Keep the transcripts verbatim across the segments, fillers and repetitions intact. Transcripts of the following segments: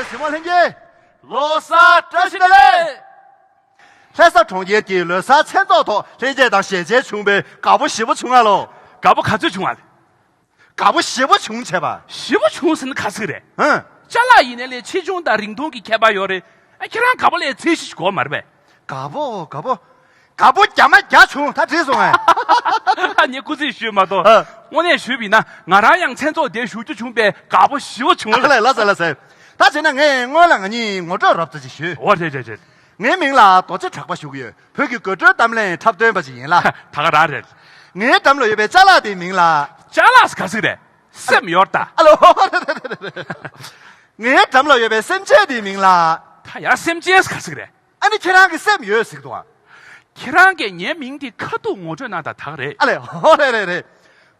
གཟིགས་མོ་ལྷན་རྒྱས། ལོ་གསར་བཀྲ་ཤིས་བདེ་ལེགས། ལྷ་ས་གྲོང་ཁྱེར་གྱི་ལོ་གསར་མཚན་ཚོགས་ཐོག་ལྷན་རྒྱས་དང་ཞལ་མཇལ་བྱུང་བས་དགའ་པོ་ཞེ་པོ་བྱུང་ང་ལོ། དགའ་པོ་ག་ཚོད་བྱུང་ང་ལེ། དགའ་པོ་ཞེ་པོ་བྱུང་བྱས་པ། ཞེ་པོ་བྱུང་ཟེར་ན་ག་ཟིག་རེད། ཧུང་། ཅ་ལག་ཡིན་ནའི་ལས་ཆེ་ཆུང་དང་རིང་ཐུང་གི་ཁྱད་པར་ཡོད་རེད། ཨ་ཁྱེད་རང་དགའ་པོ་ལས་ཚད་གཞི་ཞིག་དགོས་མ་རེད་པས། དགའ་པོ་དགའ་པོ། དགའ་པོ་བརྒྱ་མ་བརྒྱ་བྱུང་ད་བྲིས་སོང་ངས། ཨ་ནི་སྐུ་རྩིས་ཞུས་མ་གཏོགས། ཨ། དངོས་གནས་ཞུས་པ་ཡིན་ན་ང་རང་ཡང་མཚན་ཚོགས་དེ་ཞུ་རྒྱུ་བྱུང་བས་དགའ་པོ་ཞེ་པོ་བྱུང་ལ། ལ་ལ་ཟེར་ལ་ཟེར། ད་བྱས་ན་ངས་སྔོན་ལ་ང་གཉིས་ངོ་སྤྲོད་རོབ་ཙམ་ཅིག་ཞུས། འོ་རེད་རེད་རེད། ངའི་མིང་ལ་རྡོ་རྗེ་གྲགས་པ་ཞུ་གི་ཡོད། བོད་ཀྱི་དགོད་བྲོའི་གཏམ་གླེང་འཁྲབ་སྟོན་པ་ཅིག་ཡིན་ལ། ད་ག་རང་རེད། ངའི་འགྲམ་ལ་ཡོད་པའི་ཅ་ལག་དེའི་མིང་ལ། ཅ་ལག་ག་ཟིག་རེད། སེམས་ཡོད་ད། ཨ་ལོ། ངའི་འགྲམ་ལ་ཡོད་པའི་སེམས་ཅན་དེའི་མིང་ལ། ད་ཡང་སེམས་ཅན་ག་ཟིག་རེད། ཨ་ནི་ཁྱེད་རང་གི་སེམས་ཡོད་ཟིག་འདུག་ཨ། ཁྱེད་རང་གིས་ངའི་མིང་དེ་ཁ་ཐུག་ངོ་སྤྲོད་གནང་དང་ད་ག་རེད། ཨ་ལེ། ཧོ་རེད་རེད་རེད།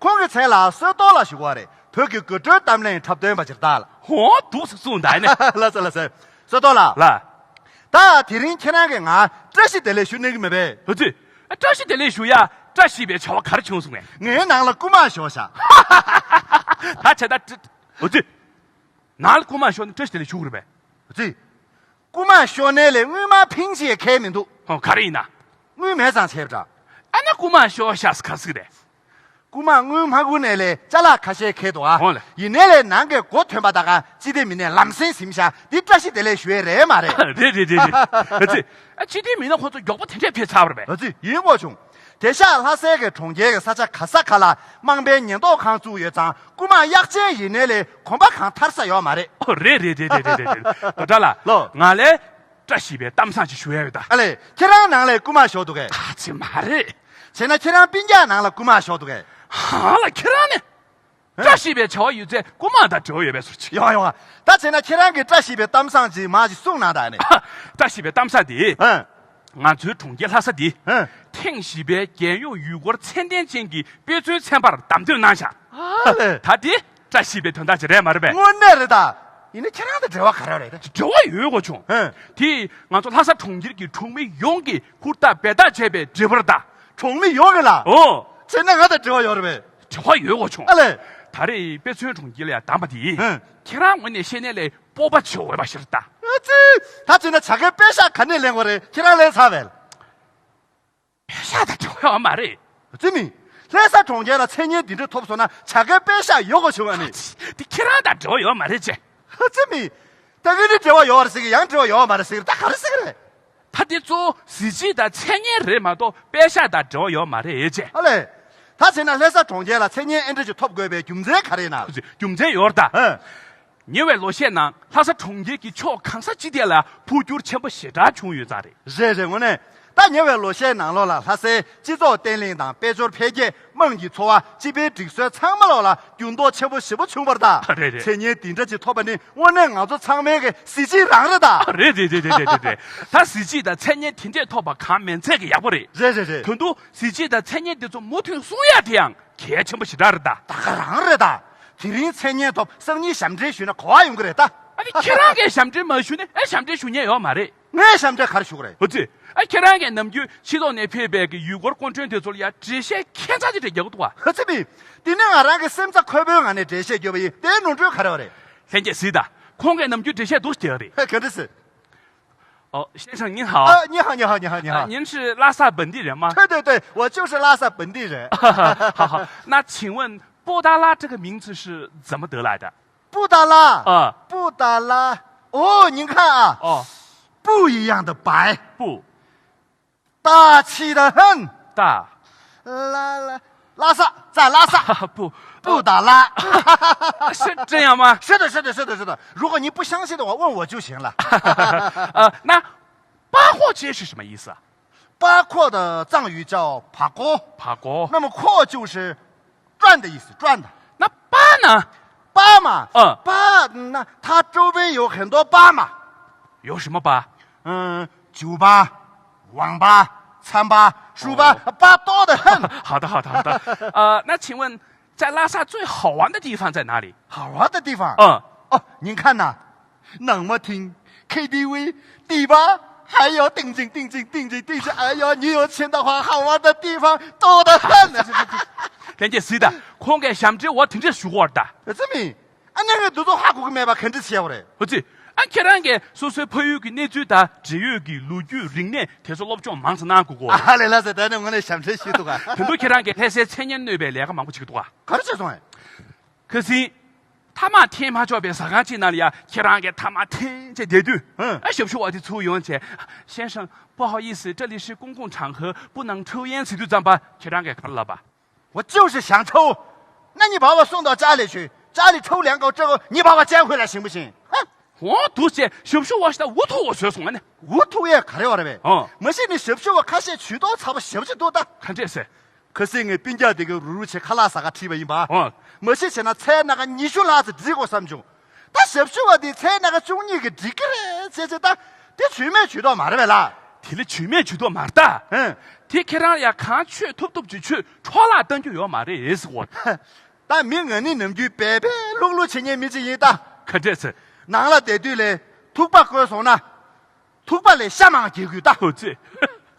ཁོང་གི་མཚན་ལ་བསོད་རྡོར་ལགས་ཞུ་གི་ཡོད་རེད། བོད་ཀྱི་དགོད་བྲོའི་གཏམ་གླེང་འཁྲབ་སྟོན་པ་ཅིག་རེད་ད། ཧོ་འདུག་སེ་གསུངས་ད་ནི། ལ་ཟེར་ལ་ཟེར། བསོད་རྡོར་ལགས། ལ། ད་དེ་རིང་ཁྱེད་རང་གིས་ང་བཀྲ་ཤིས་བདེ་ལེགས་ཞུ་གནང་གི་མེད་པས། ཨ་ཙི། བཀྲ་ཤིས་བདེ་ལེགས་ཞུ་ཡ་བཀྲ་ཤིས་པའི་བྱ་བ་ག་རེ་བྱུང་སོང་ངས། ངའི་ནང་ལ་རྐུ་མ་ཤོར་ཤག་ད་བྱས་ད། ཨ་ཙི། ནང་ལ་རྐུ་མ་ཤོར་ནས་བཀྲ་ཤིས་བདེ་ལེགས་ཞུ་གི་རེད་པས། ཨ་ཙི། རྐུ་མ་ཤོར་ནའི་ལས་དངུལ་མ་ཕིང་ཅིག་ཁེལ་མི་འདུག་ཧོ་ག་རེ་ཡིན་ན། དངུལ་མེད་ཙང་བྱས་པ་འདྲ། ཨ་ནི་རྐུ་མ་ཤོར་ཤག་ག་ཟིག་རེད། རྐུ་མ་དངུལ་མ་རྐུ་ནའི་ལས་ཅ་ལག་ཁ་ཤས་ཁེལ་འདུག་ཨ། ཧོ་ལེ། ཡིན་ནའི་ལས་ནང་གི་སྒོ་ཐོན་པ་ད་ག་སྤྱི་བདེ་མི་སྣས་ལམ་སེང་ཟིན་ཤག་འདི་བཀྲ་ཤིས་བདེ་ལེགས་ཞུ་ཡས་རེད་མ་རེད། རེད་རེད་རེད་རེད། ཨ་ཙི། ཨ་སྤྱི་བདེ་མི་སྣ་ཁོ་ཚོ་མགྱོགས་པོ་དེ་འདྲས་ཕེབས་ཚར་བ་རེད་པས། ཨ་ཙི་ཡིན་དགོས་བྱུང་། དེ་ཤག་ལྷ་སའི་གི་གྲོང་ཁྱེར་གི་ས་ཆ་ག་ས་ག་ལ་དམངས་ཕན་ཉེན་རྟོག་ཁང་བཙུགས་ཡོད་ཙང་རྐུ་མ་གཡག་ཅན་ཡིན་ནའི་ལས་གོམ་པ་གང་ཐར་ས་ཡོད་མ་རེད། ཨོ་རེད་རེད་རེད། རྡོ་གྲགས་ལགས། ལོ། ང་ལས་བཀྲ་ཤིས་པའི་གཏམ་བཟང་ཅིག་ཞུ་ཡ་ཡོད་ད། ཨ་ལས་ཁྱེད་རང་ནང་ལས་རྐུ་མ་ཤོར་འདུག་གས། ཨ་ཙི་མ་རེད། བྱས་ན་ཁྱེད་རང་སྤུན་ཀྱག་ནང་ལ་རྐུ་མ་ཤོར་འདུག་གས། ཧང་ལ་ཁྱེད་རང་ནི། བཀྲ་ཤིས་པའི་བྱ་བ་ཡོད་ཚད་རྐུ་མ་དང་འབྲེལ་བ་ཡོད་པའི་བཟོ་ཅིག་ཡོང་ཡོང་། ད་བྱས་ན་ཁྱེད་རང་གིས་བཀྲ་ཤིས་པའི་གཏམ་བཟང་ཅིག་མ་ཅིག་གསུངས་གནང་དང་ནི། བཀྲ་ཤིས་པའི་གཏམ་བཟང་དེ། ཧང་། ང་ཚོའི་གྲོང་ཁྱེར་ལྷ་ས་འདི། ཧང་། ཐེངས་བཞི་པའི་རྒྱལ་ཡོངས་ཡུལ་སྐོར་ཚད་ལྡན་ཅན་གྱི་དཔེ་མཚོན་ཚན་པར་བདམས་ཐོན་གནང་ཤག་ཨ་ལས། ད་འདི་བཀྲ་ཤིས་པའི་དོན་དག་ཅིག་རེད་མ་རེད་པས། དངོས་གནས་རེད་ད། ཡིན་ན་ཁྱེད་རང་དང་འབྲེལ་བ་ག་རེ་རེད། འབྲེལ་བ་ཡོད་དགོས་བྱུང་། ཧང་། དེ་ང་ཚོ་ལྷ་ས་གྲོང་ཁྱེར་གྱི་གྲོང་མི་ཡོངས་ཀྱིས་ཧུར་ཐག་འབད་ཐག་བྱས་པའི་འབྲས་བུ་རེད་ད། གྲོང་མི་ཡོངས་ཀྱིས་ལ། ཨོ། བྱས་ན་ང་དང་འབྲེལ་བ་ཡོད་རེད་པས། འབྲེལ་བ་ཡོད་དགོས་བྱུང་། ཨ་ལས། ད་རེས་དཔེ་མཚོན་གྲོང་ཁྱེར་ལ་ཡང་བདམས་པ་དེ། ཧང་། ཁྱེད་རང་ངོས་ནས་བཤད་ནའི་ལས་སྤོབས་པ་བྱེད་འོས་པ་ཞིག་རེད་ད། ཨ་ཙི། ད་བྱས་ན་བྱ་དགའི་པད་ཤག་ག་ནས་ལེན་དགོས་རེད། ཁྱེད་རང་ལེན་ཚར་བས། པད་ཤག་དང་འབྲེལ་བ་ཡོད་མ་རེད། ཨ་ཙི་མི། ལྷ་ས་གྲོང་ཁྱེར་ལ་མཚན་སྙན་འདི་འདྲ་ཐོབ་སོང་ན་བྱ་དགའི་པད་ཤག་ཡོད་དགོས་བྱུང་བ་ནི། འདི་ཁྱེད་རང་དང་འབྲེལ་བ་ཡོད་མ་རེད་ཅེ། ཨ་ཙི་མི། ད་གིན་འདི་འབྲེལ་བ་ཡོད་རེད་ཟེར་གི། ཡང་འབྲེལ་བ་ཡོད་མ་རེད་ཟེར་གི། ད་ག་རེ་ཟེར་གི་རེད། ད་དེ་གཙོ་བོ་གཟི་བརྗིད་དང་མཚན་སྙན་རེད་མ་གཏོགས་པད་ཤག་དང་འབྲེལ་བ་ཡོད་མ་རེད་ཅེ། ཨ་ལས། ད་བྱས་ན་ལྷ་ས་གྲོང་ཁྱེར་ལ་མཚན་སྙན་ཨེ་འདྲ་ཅིག་ཐོབ་དགོས་པའི་རྒྱུ་མཚན་ག་རེ་ཡིན་ན། རྒྱུ་མཚན་ཡོད་རེད་ད། ཨ། ཉེ་བའི་ལོ་ཤས་ནང་ལྷ་ས་གྲོང་ཁྱེར་གྱི་ཕྱོགས་གང་ས་ཅི་ཐད་ལ་འཕོ་འགྱུར་ཆེན་པོ་ཞེ་དྲག་བྱུང་ཡོད་ཙང་རེད། རེད་རེད། དངོས་གནས། ད་ཉེ་བའི་ལོ་ཤས་ནང་ལོགས་ལ་ལྷ་སའི་སྤྱི་ཚོགས་བརྟན་ལྷིང་དང་དཔལ་འབྱོར་འཕེལ་རྒྱས། དམངས་ཀྱི་འཚོ་བ། སྤྱི་པའི་སྒྲིག་སྲོལ་ཚང་མ་ལོགས་ལ་འགྱུར་ལྡོག་ཆེན་པོ་ཞེ་པོ་བྱུང་བ་རེད་ད། རེད་རེད། མཚན་སྙན་འདི་འདྲ་ཅིག་ཐོབ་པ་ནི་དངོས་གནས་ང་ཚོ་ཚང་མའི་གི་གཟི་བརྗིད་རང་རེད་ད། རེད་རེད་རེད། ད་གཟི་བརྗིད་དང་མཚན་སྙན་དེ་འདྲས་ཐོབ་པ་གང་མིན་ཚད་ཀྱི་ཡག་པོ་རེད། རེད་རེད་རེད། དོན་དུ་གཟི་བརྗིད་དང་མཚན་སྙན་འདི་ཚོ་མུ་མཐུད་སྲུང་ཡ་དེ་ཡང་གལ་ཆེན་པོ་ཞེ་དྲག་རེད་ད། ད་ག་རང་རེད་ད། དེ་རིང་མཚན་སྙན་ཐོབ་སང་ཉིན་ཞབས་འདྲེན་ཞུས་ན་གོ་བ་ཡོང་གི་རེད་ད། ཨ་ནི་ཁྱེད་རང་གིས་ཞབས་འདྲེན་མ་ཞུས་ན་ཨེ་ཞབས་འདྲེན་ཞུ་མཁན་ཡོད་མ་རེད། ངས་ཞབས་འདྲེན་ག་རེ་ཞུ་གི་རེད། ཨ་ཙི། ཨ་ཁྱེད་རང་གིས་ནམ་རྒྱུན་ཕྱི་ལོགས་ནས་ཕེབས་པའི་གི་ཡུལ་སྐོར་སྐུ་མགྲོན་དེ་ཚོ་ལ་ཡ་འགྲེལ་བཤད་ཁྱད་མཚར་ཅིག་རེ་རྒྱག་གི་འདུག་བ། ཨ་ཙི་མི། འདི་ནི་ང་རང་གི་སེམས་རྩ་འཁོལ་པོའི་ངང་ནས་འགྲེལ་བཤད་བརྒྱབ་པ་ཡིན། དེའི་ནོར་འཁྲུལ་ག་རེ་བ་རེད། ལྷན་རྒྱས་གཟིགས་དང་། ཁོང་གིས་ནམ་རྒྱུན་འགྲེལ་བཤད་འདུག་རྒྱག་གི་རེད། ཧེ། ག་འདྲ་ཟེར། 哦，先生您好。 ཨ། 你好，你好，你好，你好。 ཨ། 您是拉萨本地人吗？对对对，我就是拉萨本地人。 好好，那请问布达拉这个名字是怎么得来的？ 布达拉。 啊。 布达拉。哦，您看啊。 哦。 不一样的白。 不。 大气得很。 大。 拉拉拉萨，在拉萨。 不。 布达拉。 是这样吗？ 是的，是的，是的，是的。如果您不相信的话，问我就行了。 呃，那八廓街是什么意思啊？ 八廓的藏语叫爬锅。 爬锅。 那么廓就是转的意思，转的。 那八呢？ 八嘛。 嗯。 八，那它周边有很多八嘛。 有什么八？ 嗯，酒吧、网吧、餐吧、书吧，哦。 八多得很。 好的，好的，好的。呃，那请问在拉萨最好玩的地方在哪里？ 好玩的地方？ 嗯。 哦，您看呐，那么听 K T V、迪吧，还有定金、定金、定金、定金，哎呀，你有钱的话，好玩的地方多得很。 ལྷན་རྒྱས་གཟིགས་དང་། ཁོང་གིས་ཞབས་འདྲེན་འོ་དེ་འདྲས་ཞུ་གི་ཡོད་རེད་ད། ཨ་ཙི་མི། ཨ་ནི་ངས་འདི་ཚོ་ཧ་གོ་གི་མེད་པ་ག་འདྲ་བྱས་པ་རེད། ཨ་ཙི། ཁྱེད་རང་གིས་སོ་སོའི་ཕ་ཡུལ་གྱི་གནས་ཚུལ་དང་འབྲེལ་ཡོད་ཀྱི་ལོ་རྒྱུས་རིག་གནས་དེ་ཚོ་སློབ་སྦྱོང་མང་ཙམ་གནང་དགོས་གོ། ཨ་ལས། ལགས་སེ། ད་ནི་དངོས་གནས་ཞབས་འདྲེན་ཞུས་འདུག་ག། དེ་འདུག་ཁྱེད་རང་གིས་ལྷ་སའི་མཚན་སྙན་གནོད་པའི་ལས་ཀ་མང་པོ་བྱེད་ཀྱི་འདུག་ག། ག་རེ་བྱས་སོང་ཨེ། ཁ་སང་། ཐ་མག་འཐེན་མ་ཆོག་པའི་ཟ་ཁང་ཅིག་ནང་ལ་ཡ་ཁྱེད་རང་གིས་ཐ་མག་འཐེན་བྱས་བསྡད་དུས། ཧུམ། ཨ་ཞབས་ཞུ་བ་དེ་ཚུར་ཡོང་བྱས། 先生，不好意思，这里是公共场合，不能抽烟。 ཟེར་དུས་ཙམ་པ་ཁྱེད་རང་གིས་ག་རེ་ལབ་པ། 我就是想抽。那你把我送到家里去，家里抽两口之后，你把我接回来行不行？哼！ འོ་འདུག་སེ་ཞབས་ཞུ་བ་ཞིག་ད་འུ་ཐུག་བ་བཟོས་སོང་ང་ནི། འུ་ཐུག་ཡས་ག་རེ་ཡོད་རེད་པས། ཨོ། མ་གཞི་ནི་ཞབས་ཞུ་བ་ཁ་ཤས་ཇུས་གཏོགས་ཚ་པོ་ཞེ་པོ་ཅིག་འདུག་ད། ག་འདྲས་ཟེར། ཁ་སང་ངས་སྤུན་ཀྱག་དེ་གའི་རུ་རུ་བྱས་ཁ་ལག་ཟ་ག་ཁྲིད་པ་ཡིན་པ། ཨོ། མ་གཞི་བྱས་ན་ཚལ་སྣ་ཁ་ཉི་ཤུ་ལྷག་ཙམ་སྒྲིག་དགོས་བསམ་བྱུང་། ད་ཞབས་ཞུ་བ་དེ་ཚལ་སྣ་ཁ་བཅུ་གཉིས་ཀྱིས་འགྲིག་གི་རེད་ཟེར་ཟེར་ད། དེ་ཇུས་མེད་ཇུས་གཏོགས་མ་རེད་པས་ལགས། དེ་ལས་ཇུས་མེད་ཇུས་གཏོགས་མ་རེད་ད། ཨང་། དེ་ཁྱེད་རང་ཡ་གང་ཆོད་ཐུབ་ཐུབ་ཅིག་ཆོད་འཕྲོ་བརླག་གཏང་རྒྱུ་ཡོད་མ་རེད་ཟེར་གོ། ད་མི་ང་ནི་ནམ་རྒྱུན་འབད་འབད་ལྷུག་ལྷུག་བྱེད་མཁན་མི་གཅིག་ཡིན་ད། ག་འདྲས་ཟེར། ནང་ལ་བསྡད་དུས་ལས་ཐུག་པ་བསྐོལ་སོང་ན། ཐུག་པ་ལས་ཤ་མང་རྒྱག་དགོས་ད། ཨོ་ཙི།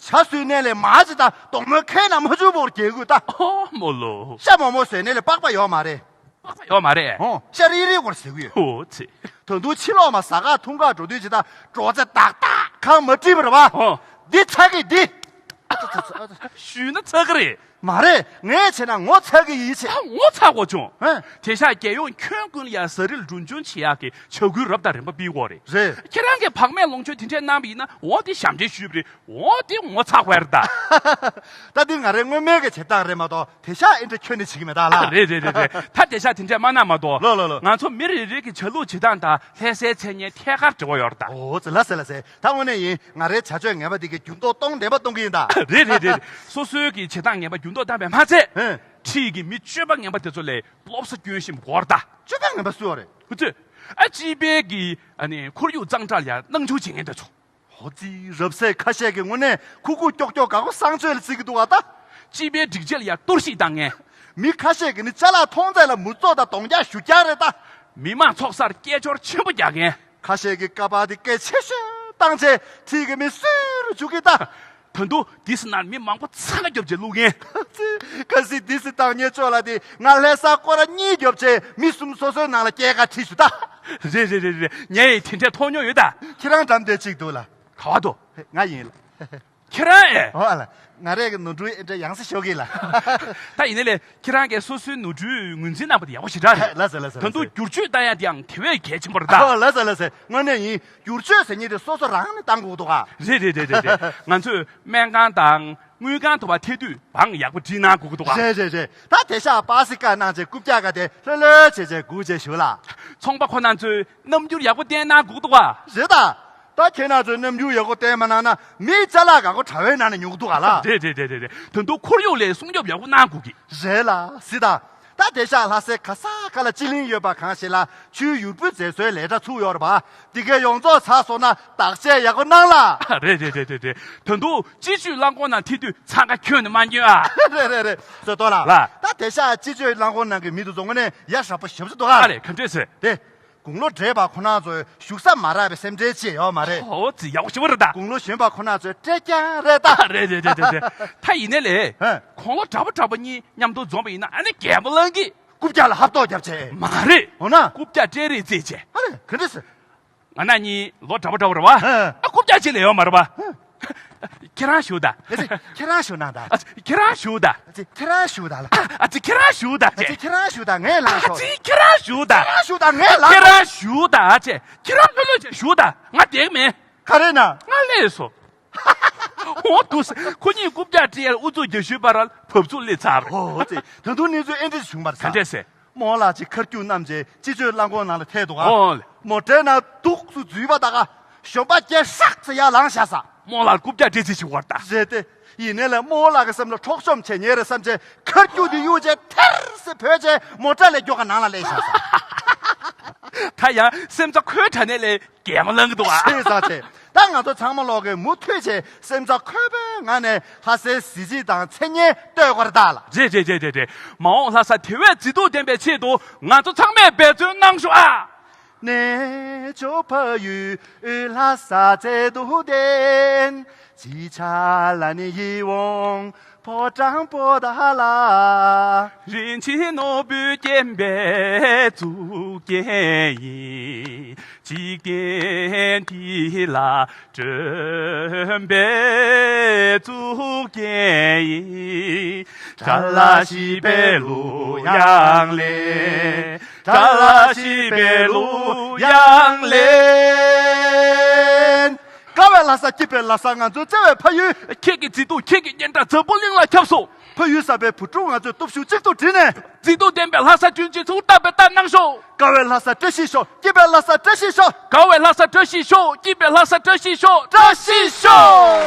ཇ་བཟོས་ནས་ལས་མར་ཅིག་དང་དོག་མོའི་ཁའི་ནང་མ་བཅུག་པར་རྒྱག་དགོས་ད། ཨོ་མོ་ལོ། ཤ་མོག་མོག་བཟོས་ནས་ལས་པགས་པ་ཡོད་མ་རེད། པགས་པ་ཡོད་མ་རེད། ཨོ། ཤ་རིལ་རིལ་བོར་ཟེར་གི་ཡོད། ཨོ་ཙི། ད་དུང་ཕྱི་ལོགས་མ་ཟ་ཁང་འཐུང་གར་འགྲོ་དུས་ཅིག་ད་སྒྲོག་ཙེ་ཏག་ཏག་གང་མ་བྲིས་པ་རེད་པ། ཨོ། འདི་ཚ་གི་འདི། ཞུས་ན་ཚ་གི་རེད། མ་རེད། ངས་བྱས་ན་ངོ་ཚ་གི་ཡིད་ཆེས། ཨ་ངོ་ཚ་དགོས་བྱུང་། ཧེ། དེང་སང་རྒྱལ་ཡོངས་ཁྱོན་ཀུན་ལ་ཡ་ཟ་རིལ་གྲོན་ཆུང་བྱེད་ཡག་གི་བྱ་འགུལ་རབ་དང་རིམ་པ་སྤེལ་དགོས་རེད། རེད། ཁྱེད་རང་གིས་བག་མེད་ལོངས་སྤྱོད་དེ་འདྲས་གནང་བ་ཡིན་ན་འོ་དེ་ཞབས་འདྲེན་ཞུས་པ་རེད། འོ་དེ་ངོ་ཚ་དགོས་རེད་ད། ད་འདི་ང་རའི་སྔོན་མའི་གི་བྱེད་སྟངས་རེད་མ་གཏོགས་དེང་སང་ཨེ་འདྲ་ཁྱོན་ནས་བྱེད་ཀྱི་མེད་ད་ལགས། རེད་རེད་རེད་རེད། ད་དེང་སང་དེ་འདྲས་མ་གནང་མ་གཏོགས། ལོ་ལོ་ལོ། ང་ཚོ་མི་རེ་རེ་གི་བྱ་ལུགས་བྱེད་སྟངས་དང་ལྷ་སའི་མཚན་སྙན་ཐད་ཀར་འབྲེལ་བ་ཡོད་རེད་ད། ཨོ་ཙི། ལགས་སེ་ལགས་སེ། ད་དངོས་གནས་ཡིན། ང་རའི་བྱ་སྤྱོད་ངན་པ་འདི་གའི་འགྱུར་ལྡོག་གཏོང་བདེན་པ་གཏོང་གི་ཡིན་ད། རེད་རེད་རེད་རེད། སོ་སོའི་གི་བྱེད་སྟངས་ངན་པ་འགྱུར་ལྡོག་བཏང་བས་མ་ཚད། ཧེ། འཁྲིས་ཀྱི་མི་སྤྱོད་པ་ངན་པ་དེ་ཚོ་ལ་སློབ་གསོ་སྐྱོན་བཞིན་པ་གོ་རེད་ད། སྤྱོད་པ་ངན་པ་སུ་ཡོད་རེད། ཁོ་ཚོས། ཨ་སྤྱི་པའི་གི་ཨ་ནི་ཁོར་ཡུག་གཙང་སྦྲ་ལ་ཡ་སྣང་ཆུང་བྱེད་མཁན་དེ་ཚོ། ཧོ་ཙི། རབ་གསལ་ཁ་ཤས་ཀྱིས་དངོས་གནས་ཁུག་ཁུག་ཀྱོག་ཀྱོག་དགའ་པོ་བསང་མཆོད་ལ་བརྩི་གི་འདུག་ག་ད། སྤྱི་པའི་སྒྲིག་ཆས་ལ་ཡ་གཏོར་བཤིག་བཏང་མཁན། མི་ཁ་ཤས་ཀྱིས་ནི་ཅ་ལག་མཐོང་ཚད་ལ་མི་ཚོགས་དང་གདོང་རྒྱག་ཞུ་རྒྱག་རེད་ད། མི་མང་ཚོགས་སར་སྐད་ཅོར་ཆེན་པོ་རྒྱག་མཁན། ཁ་ཤས་ཀྱིས་ཀ་པར་དེ་སྐད་ཆེ་ཤོས་བཏང་བྱས་འཁྲིས་ཀྱི་མི་སུ་རུ་འཇུག་གི་ད། ད་དུང་ཌི་སི་ནང་མི་མང་པོ་འཚང་ཁ་རྒྱོབ་བྱས་བླུག་མཁན། ཁ་སང་ཌི་སི་བཏང་མཁན་ཅོག་ལ་དེ་ང་ལྷ་ས་སྐོར་ར་གཉིས་རྒྱོབ་བྱས་མི་གསུམ་སོ་སོའི་ནང་ལ་སྐྱེལ་ག་ཁྲིད་ཞུ་ད། རེད་རེད་རེད་རེད། ངས་ཡིན་དེ་འདྲས་མཐོང་མྱོང་ཡོད་ད། ཁྱེད་རང་འགྲམ་དེ་གཅིག་འདུག་ལ། ག་བ་དོ། ང་ཡིན་ལ། ཁྱེད་རང་ཨེ། ཨོ་ཨ་ལ། ང་རས་ཀྱི་ནོར་འཁྲུལ་ཨེ་འདྲ་ཡང་སེ་ཤོར་གི་ལ། ད་ཡིན་ནའི་ལས་ཁྱེད་རང་གིས་སོ་སོའི་ནོར་འཁྲུལ་ངོས་འཛིན་གནང་བ་དེ་ཡག་པོ་ཞེ་དྲག་རེད། ལགས་སོ་ལགས་སོ། ད་དུང་ལགས་སོ། བསྒྱུར་བཅོས་བཏང་ཡ་དེའང་དེ་བས་གལ་ཆེན་པོ་རེད་ད། ཨོ་ལགས་སོ་ལགས་སོ། དངོས་གནས་ཡིན། བསྒྱུར་བཅོས་ཟེར་མཁན་དེ་སོ་སོ་རང་ནས་བཏང་དགོས་འདུག་ག། རེད་རེད་རེད་རེད་རེད། ང་ཚོས་སྨན་ཁང་དང་དངུལ་ཁང་དུ་བ་ཐེ་དུས་བང་ཡག་པོ་བསྒྲིགས་གནང་དགོས་ཀྱི་འདུག་ག། རེད་རེད་རེད། ད་དེང་སང་པ་སི་ཀ་གནང་བྱས་རྐུབ་བཀྱག་ག་དེ་ལྷོད་ལྷོད་བྱས་བྱས་སྒུག་བྱས་བཞུགས་ལ། ཚོང་པ་ཁོ་རང་ཚོས་རྣམ་འགྱུར་ཡག་པོ་བསྟན་གནང་དགོས་ཀྱི་འདུག་ག། རེད་ད། ད་ཁྱེད་རང་ཚོས་རྣམ་འགྱུར་ཡག་པོ་བསྟན་མ་གནང་ན་མིའི་ཅ་ལག་འགའ་ཁོ་དྲ་བའི་ནང་ནས་ཉོ་གི་འདུག་ག་ལ། རེད་རེད་རེད་རེད་རེད། ད་དུང་ཁོར་ཡུག་ལ་སྲུང་སྐྱོབ་ཡག་པོ་གནང་དགོས་ཀྱི། རེད་ལ་སི་ད། ད་དེང་སང་ལྷ་སའི་ག་ས་ག་ལ་སྤྱི་གླིང་ཡོད་པ་གང་ཞིག་ལ་ཆུའི་ཡུར་བུ་མཛེས་བཟོའི་ལས་གྲྭ་ཚུགས་ཡོད་རེད་པ། འདི་གའི་ཡོངས་རྫོགས་ཚར་སོང་ན་བརྟག་དཔྱད་ཡག་པོ་གནང་ལ། རེད་རེད་རེད་རེད་རེད། ད་དུང་སྤྱི་སྤྱོད་རླངས་འཁོར་ནང་ཐེ་དུས་འཚང་ཁ་ཁྱོན་ནས་མ་ཉོན་ཨ། རེད་རེད་རེད། ཟེར་ཏོ་ལ། ལ། ད་དེང་སང་སྤྱི་སྤྱོད་རླངས་འཁོར་ནང་གི་མི་དེ་ཚོ་དངོས་གནས་ཡ་ཧྲ་པོ་ཞེ་པོ་ཅིག་འདུག་ཨ། ཨ་རེད། ག་འདྲས་ཟེར། དེ། དགུང་ལོ་བགྲེས་པ་ཁོ་རང་ཚོས་བཞུགས་ས་མ་རག་པའི་སེམས་ཁྲལ་ཅི་ཡོད་མ་རེད། ཨོ་ཙི། ཡག་པོ་ཞེ་པོ་རེད་ད། དགུང་ལོ་གཞོན་པ་ཁོ་རང་ཚོས་སྤྲད་རྐྱང་རེད་ད། རེད་རེད་རེད་རེད་རེད། ད་ཡིན་ནའི་ལས། ཧེ། དགུང་ལོ་གྲྭ་པ་གྲྭ་པ་གཉིས་མཉམ་དུ་འཛོམས་པ་ཡིན་ན་ཨ་ནི་རྒན་པོ་ལང་གིས། རྐུབ་བཀྱག་ལ་ཧབ་ཐོག་བརྒྱབ་བྱས། མ་རེད། འོ་ན། རྐུབ་བཀྱག་སྤྲད་རེས་རྩེད་བྱས། ཨ་རེད། ག་འདྲས་ཟེར། ང་རང་གཉིས་ལོ་གྲྭ་པ་གྲྭ་པ་རེད་པ། ཧེ། ཨ་རྐུབ་བཀྱག་ཅིག་ལས་ཡོད་མ་རེད་པ། ཧེ། ཁྱེད་རང་བཞུགས་དང་། ཨ་ཙི། ཁྱེད་རང་བཞུགས་གནང་དང་། ཨ་ཙི། ཁྱེད་རང་བཞུགས་དང་། ཨ་ཙི། ཁྱེད་རང་བཞུགས་དང་ལ། ཨ་ཙི། ཁྱེད་རང་བཞུགས་དང་། ཨ་ཙི། ཁྱེད་རང་བཞུགས་དང་། ངས་ལངས་ཤོག་ཨ་ཙི། ཁྱེད་རང་བཞུགས་དང་། ཁྱེད་རང་བཞུགས་དང་། ཨ་ཙི། ཁྱེད་རང་བཞུགས་དང་། ཨ་ཙི། ཁྱེད་རང་ལྷོད་ལྷོད་བྱས་བཞུགས་དང་། ང་བསྡད་ཀྱི་མེད། ག་རེ་ན། ང་སླེབས་སོང་། འོ་འདུག་སེ་ཁོ་གཉིས་རྐུབ་བཀྱག་སྤྲད་ཡ་ལ་ཨུ་ཚུགས་རྒྱག་ཞུས་པ་ར་བབས་ཚུགས་སླེབས་ཚར་རེད། ཨོ་ཙི། ད་དུང་གནས་ཚུལ་ཨེ་འདྲ་བྱུང་བ་རེད་ས། ག་འདྲས་ཟེར། རྨོ་ལགས་ཀྱིས་ཁ་སྐྱུག་བསྣམས་བྱས་སྤྱི་སྤྱོད་རླངས་འཁོར་ནང་ལ་ཐལ་འདུག་ག། ཨོ་ལེ། མོ་ཊའི་ནང་འདུག་སེ་འཛུལ་བ་ད་ག་གཞོན་པ་སྐྱེས་ཧྲག་ཙེ་ཡར་ལངས་བཞག་ས། རྨོ་ལགས་རྐུབ་བཀྱག་སྤྲད་རྩིས་བྱེད་དགོས་པ་རེད་ད། རེད་དེ། ཡིན་ནའི་ལས་རྨོ་ལགས་ཀྱི་སེམས་ལ་འཕྲོག་བཅོམ་བྱེད་ཉེན་རེད་བསམ་བྱས་ཁ་སྐྱུག་དེ་གཡུག་བྱས་ཐེར་ཟེར་བུད་བྱས་མོ་ཊ་ལས་མགྱོགས་ཀ་ནང་ལ་སླེབས་བཞག་ས། ད་ཡང་སེམས་རྩ་འཁོལ་དྲགས་ནའི་ལས། རྒན་པོ་ལང་གི་འདུག་ཨ། ཤེས་ས་ཆེ། ད་ང་ཚོ་ཚང་མ་ལོག་གི་མུ་མཐུད་བྱས་སེམས་རྩ་འཁོལ་པོའི་ངང་ནས་ལྷ་སའི་གཟི་བརྗིད་དང་མཚན་སྙན་བསྟོད་དགོས་རེད་ད་ལ། རེད་རེད་རེད་རེད་རེད། མ་འོངས་ལྷ་ས་དེ་བས་མཛེས་སྡུག་ལྡན་པའི་ཆེད་དུ་ང་ཚོ་ཚང་མས་འབད་བརྩོན་གནང་ཤོག་ཨ། གནས་མཆོག་ཕ་ཡུལ་ལྷ་ས་ཚལ་དུ་བསྟན། གཞིས་ཆགས་ལ་ནི་ཡིད་འོང་ཕོ་བྲང་པོ་ཏ་ལ། རིན་ཆེན་ནོར་བུས་བརྒྱན་པའི་གཙུག་རྒྱན་ཡིན། འཇིག་རྟེན་འདི་ལ་སྤྲོན་པའི་གཙུག་རྒྱན་ཡིན། ཏཱ་ལ་ཤི་པའི་གླུ་དབྱངས་ལེན། ཏཱ་ལ་ཤི་པའི་གླུ་དབྱངས་ལེན། དགའ་བའི་ལྷ་ས་སྐྱིད་པའི་ལྷ་ས་ང་ཚོའི་བརྩེ་བའི་ཕ་ཡུལ། ཁྱེད་ཀྱི་མཛེས་སྡུག་ཁྱེད་ཀྱི་སྙན་གྲགས་འཛམ་བུ་གླིང་ལ་ཁྱབ་སོང་། ཕ་ཡུལ་གསར་པའི་བུ་ཕྲུག་ང་ཚོས་སྟོབས་ཤུགས་གཅིག་ཏུ་བསྒྲིལ་ནས། མཛེས་སྡུག་ལྡན་པའི་ལྷ་ས་རྒྱུན་གཅིག་ཚུགས་ཏག་པའི་རྟ་ནང་ཤོག་དགའ་བའི་ལྷ་ས་བཀྲ་ཤིས་ཤོག་སྐྱིད་པའི་ལྷ་ས་བཀྲ་ཤིས་ཤོག་དགའ་བའི་ལྷ་ས་བཀྲ་ཤིས་ཤོག་སྐྱིད་པའི་ལྷ་ས་བཀྲ་ཤིས་ཤོག་བཀྲ་ཤིས་ཤོག